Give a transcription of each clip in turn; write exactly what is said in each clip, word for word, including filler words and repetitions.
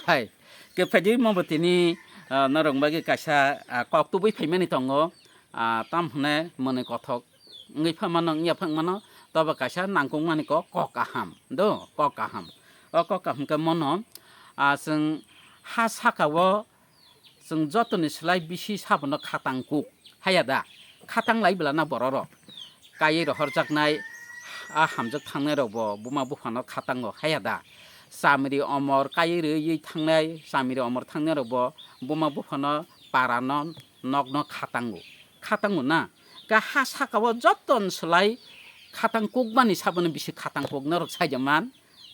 Hai, kephaidi mo bo tini, ah, norok bagwi kaisa, ah, kok tubui phaimani tongo, ah, tam hwnwi mwnwi kothok wngwi pha mano, wngya pha mano, tobo kaisa nangkukmani kok, kok kaham, do, kok kaham. O kok kaham khe mono, ah, chwng ha saka-o chwng jotoni slai bisi sabono khatang kuk, haya da? Khatang lai bwlana bororok. Kaiwi rohorjaknai, a hamjak thangnai rokbo buma buphano khatango, haya da? Chamri omor kaiwi rwiwi thangnai, chamri omor thangnai rokbo buma buphano parano nokno khatango. Khatango na? Ka ha saka-o joton slai khatang kukmani sabono bisi khatang kuk norok saija man,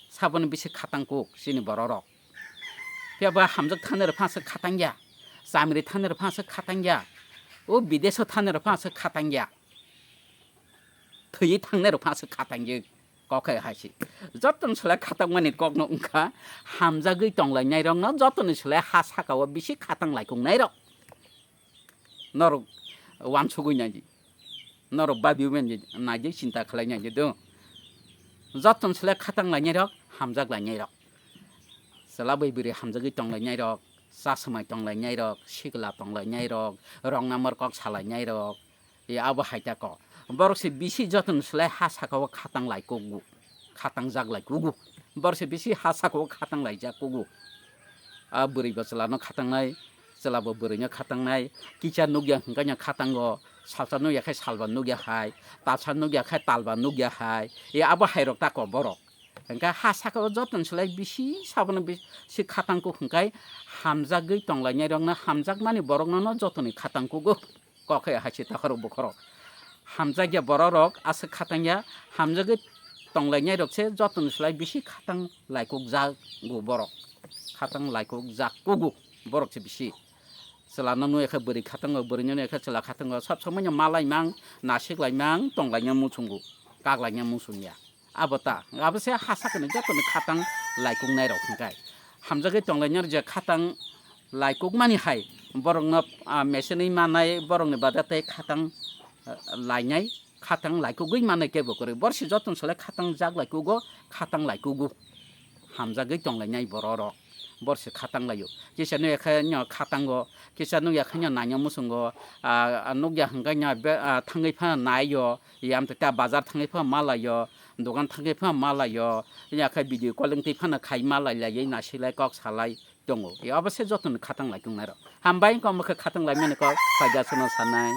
sabono bisi khatang kuk chini bororok. Phiya ba hamjak thangnai rok phano aswk khatang ya, chamri thangnai rok phano aswk khatang ya, o bidesh o thangnai rok phano aswk khatang ya, thwiwi thangnai rok phano aswk khatang ya, kok hai hai se. Joton slai khatang mani kok no wngkha hamjagwi tonglainai rok no, jotoni slai ha saka-o bisi khatang laikung nai rok. Norok wansugwi naidi. Norok babi bai naidi, chinta khlai naidi do. Joton slai khatang lainai rok, hamjak lainai rok. Chwla bai bwrwi hamjagwi tong lainai rok, cha swmai tong lainai rok, sikla tong lainai rok, rong namar kok sa lainai rok. E abo hai ta kok. Borok se bisi joton slai ha saka-o khatang lai kugo. Khatang jak lai kugo. Borok se bisi ha saka-o khatang lai jak kugo. A bwrwi bo chwla no khatang nai, chwla bo bwrwi no khatang nai. Kisa nukya hwnkhe no khatango, salsa nukya khe salba nukya hai, talsa nukya khe talba nukya hai. E abo hai rok ta kok borok. Hwnkhe ha saka-o joton slai bisi sabono bisi khatang kuk hwnkhe hamjagwi tong lainai rok no, hamjak mani borok no no jotoni khatang kugo. Kok hai hai se takhorok bukhorok. Hamjakya bororok aswk khatangya, hamjagwi tonglainai rok se jotoni slai bisi khatang laikuk jago borok. Khatang laikuk jak kugo borok se bisi. Chwla no nukya khe bwrwi khatango, bwrwi no nukya khe chwla khatango, sab somoi no malai mang, nasik lai mang, tonglaina muchungo, kaklaina muchungya. Abo ta, abo se ha sakani jotoni khatang laikung nairok hwnkhe. Hamjagwi tonglainai je khatang laikuk mani hai, borokno, ah, mesenwi manai, borokni bada tei khatang, ah, lainai, khatang laikugwi manai kebo kwrwi. Borsi jotoni slai khatang jak laikugo, khatang laikugo. Hamjagwi tonglainai bororok. Borsi khatang laio. Kisa nukya khe no khatango, kisa nukya khe no naina muchungo, ah, nukya hwnkhe no be, ah, thangwi phano naio. Yam ta bazar thangwi pha malaio, dogan thangwi pha malaio, ya khe video calling twi phano khai malai laiwi nasilai kok salai tongo. E abo se jotoni khatang laikung nairok. Hambai wngkha omo khe khatang laimani kok, paida sono sanai.